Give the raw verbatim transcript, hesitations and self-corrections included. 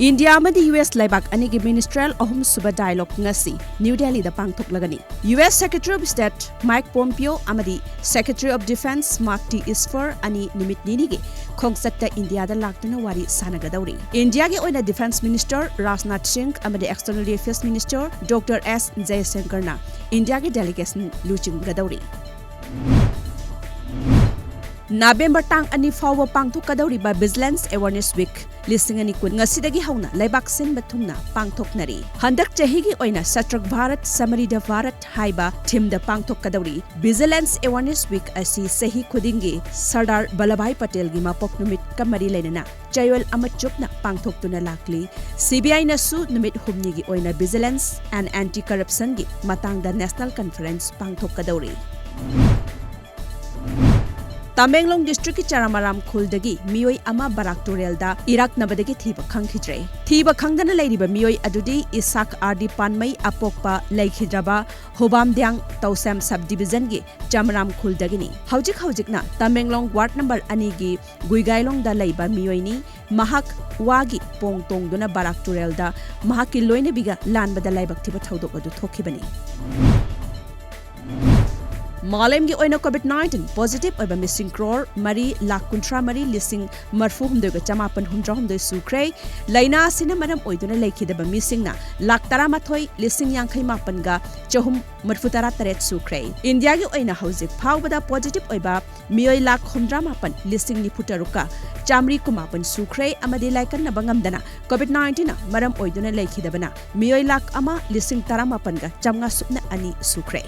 India ꯑꯃꯗꯤ U S ꯂꯩꯕꯥꯛ ꯑꯅꯤꯒꯤ ministerial ꯑꯍꯨꯝꯁꯨꯕ dialogue ꯉꯁꯤ ꯅ꯭ꯌꯨ ꯗꯦꯜꯂꯤꯗ ꯄꯥꯡꯊꯣꯛꯂꯒꯅꯤ꯫ U S Secretary of State Mike Pompeo ꯑꯃꯗꯤ Secretary of Defence Mark T Esper ꯑꯅꯤ ꯅꯨꯃꯤꯠ ꯅꯤꯅꯤꯒꯤ ꯈꯣꯡꯆꯠꯇ ꯏꯟꯗꯤꯌꯥꯗ ꯂꯥꯛꯇꯨꯅ ꯋꯥꯔꯤ ꯁꯥꯟꯅꯒꯗꯧꯔꯤ꯫ ꯏꯟꯗꯤꯌꯥꯒꯤ ꯑꯣꯏꯅ Defence Minister ꯔꯥꯖꯅꯥꯊ ꯁꯤꯡ ꯑꯃꯗꯤ External Affairs Minister Doctor S ꯖꯌꯁꯪꯀꯔꯅ ꯏꯟꯗꯤꯌꯥꯒꯤ delegation ꯂꯨꯆꯤꯡꯒꯗꯧꯔꯤ꯫ ꯅꯕꯦꯝꯕꯔ ꯇꯥꯡ ꯑꯅꯤ ꯐꯥꯎꯕ ꯄꯥꯡꯊꯣꯛꯀꯗꯧꯔꯤꯕ Vigilance Awareness Week ꯂꯤꯁꯤꯡ ꯑꯅꯤ ꯀꯨꯟ ꯉꯁꯤꯗꯒꯤ ꯍꯧꯅ ꯂꯩꯕꯥꯛ ꯁꯤꯟꯕ ꯊꯨꯡꯅ ꯄꯥꯡꯊꯣꯛꯅꯔꯤ꯫ ꯍꯟꯗꯛ ꯆꯍꯤꯒꯤ ꯑꯣꯏꯅ ꯁꯇ꯭ꯔꯛ ꯚꯥꯔꯠ ꯁꯃꯔꯤꯗ ꯚꯥꯔꯠ ꯍꯥꯏꯕ theme ꯗ ꯄꯥꯡꯊꯣꯛꯀꯗꯧꯔꯤ꯫ Vigilance Awareness Week ꯑꯁꯤ ꯆꯍꯤ ꯈꯨꯗꯤꯡꯒꯤ ꯁꯔꯗꯥꯔ ꯚꯜꯂꯚꯚꯥꯏ ꯄꯇꯦꯜꯒꯤ ꯃꯄꯣꯛ ꯅꯨꯃꯤꯠꯀ ꯃꯔꯤ ꯂꯩꯅꯅ ꯆꯌꯣꯜ ꯑꯃ ꯆꯨꯞꯅ ꯄꯥꯡꯊꯣꯛꯇꯨꯅ ꯂꯥꯛꯂꯤ꯫ C B I ꯅꯁꯨ ꯅꯨꯃꯤꯠ ꯍꯨꯝꯅꯤꯒꯤ ꯑꯣꯏꯅ Vigilance and Anti Corruption ꯒꯤ ꯃꯇꯥꯡꯗ National Conference ꯄꯥꯡꯊꯣꯛꯀꯗꯧꯔꯤ꯫ ꯇꯃꯦꯡꯂꯣꯡ district ꯀꯤ ꯆꯔꯥꯃꯔꯥꯝ ꯈꯨꯜꯗꯒꯤ ꯃꯤꯑꯣꯏ ꯑꯃ ꯕꯔꯥꯛ ꯇꯨꯔꯦꯜꯗ ꯏꯔꯥꯛꯅꯕꯗꯒꯤ ꯊꯤꯕ ꯈꯪꯈꯤꯗ꯭ꯔꯦ꯫ ꯊꯤꯕ ꯈꯪꯗꯅ ꯂꯩꯔꯤꯕ ꯃꯤꯑꯣꯏ ꯑꯗꯨꯗꯤ ꯏꯁꯥꯛ ꯑꯥꯔ ꯗꯤ ꯄꯥꯟꯃꯩ ꯑꯄꯣꯛꯄ ꯂꯩꯈꯤꯗ꯭ꯔꯕ ꯍꯨꯕꯥꯝꯗ꯭ꯌꯥꯡ ꯇꯧꯁꯦꯝ sub division ꯒꯤ ꯆꯃꯔꯥꯝ ꯈꯨꯜꯗꯒꯤꯅꯤ꯫ ꯍꯧꯖꯤꯛ ꯍꯧꯖꯤꯛꯅ ꯇꯃꯦꯡꯂꯣꯡ ward number ꯑꯅꯤꯒꯤ ꯒꯨꯏꯒꯥꯏꯂꯣꯡꯗ ꯂꯩꯕ ꯃꯤꯑꯣꯏꯅꯤ꯫ ꯃꯍꯥꯛ ꯋꯥꯒꯤ ꯄꯣꯡ ꯇꯣꯡꯗꯨꯅ ꯕꯔꯥꯛ ꯇꯨꯔꯦꯜꯗ ꯃꯍꯥꯛꯀꯤ ꯂꯣꯏꯅꯕꯤꯒ ꯂꯥꯟꯕꯗ ꯂꯥꯏꯕꯛ ꯊꯤꯕ ꯊꯧꯗꯣꯛ ꯑꯗꯨ ꯊꯣꯛꯈꯤꯕꯅꯤ꯫ ꯃꯥꯂꯦꯝꯒꯤ ꯑꯣꯏꯅ COVID nineteen positive ꯑꯣꯏꯕ ꯃꯤꯁꯤꯡ ꯀ꯭ꯔꯣꯔ ꯃꯔꯤ ꯂꯥꯈ ꯀꯨꯟꯊ꯭ꯔꯥ ꯃꯔꯤ ꯂꯤꯁꯤꯡ ꯃꯔꯤꯐꯨ ꯍꯨꯝꯗꯣꯏꯒ ꯆꯃꯥꯄꯟ ꯍꯨꯝꯗ꯭ꯔꯥ ꯍꯨꯝꯗꯣꯏ ꯁꯨꯈ꯭ꯔꯦ꯫ ꯂꯥꯏꯅꯥ ꯑꯁꯤꯅ ꯃꯔꯝ ꯑꯣꯏꯗꯨꯅ ꯂꯩꯈꯤꯗꯕ ꯃꯤꯁꯤꯡꯅ ꯂꯥꯈ ꯇꯔꯥꯃꯥꯊꯣꯏ ꯂꯤꯁꯤꯡ ꯌꯥꯡꯈꯩ ꯃꯥꯄꯟꯒ ꯆꯍꯨꯝ ꯃꯔꯤꯐꯨ ꯇꯔꯥ ꯇꯔꯦꯠ ꯁꯨꯈ꯭ꯔꯦ꯫ ꯏꯟꯗꯤꯌꯥꯒꯤ ꯑꯣꯏꯅ ꯍꯧꯖꯤꯛ ꯐꯥꯎꯕꯗ positive ꯑꯣꯏꯕ ꯃꯤꯑꯣꯏ ꯂꯥꯈ ꯍꯨꯝꯗ꯭ꯔꯥ ꯃꯥꯄꯟ ꯂꯤꯁꯤꯡ ꯅꯤꯐꯨ ꯇꯔꯨꯛꯀ ꯆꯥꯃꯔꯤ ꯀꯨꯟꯃꯥꯄꯟ ꯁꯨꯈ꯭ꯔꯦ ꯑꯃꯗꯤ ꯂꯥꯏꯀꯠꯅꯕ ꯉꯝꯗꯅ COVID nineteen ꯅ ꯃꯔꯝ ꯑꯣꯏꯗꯨꯅ ꯂꯩꯈꯤꯗꯕꯅ ꯃꯤꯑꯣꯏ ꯂꯥꯈ ꯑꯃ ꯂꯤꯁꯤꯡ ꯇꯔꯥꯃꯥꯄꯟꯒ ꯆꯥꯝꯃꯉꯥ ꯁꯨꯞꯅ ꯑꯅꯤ ꯁꯨꯈ꯭ꯔꯦ꯫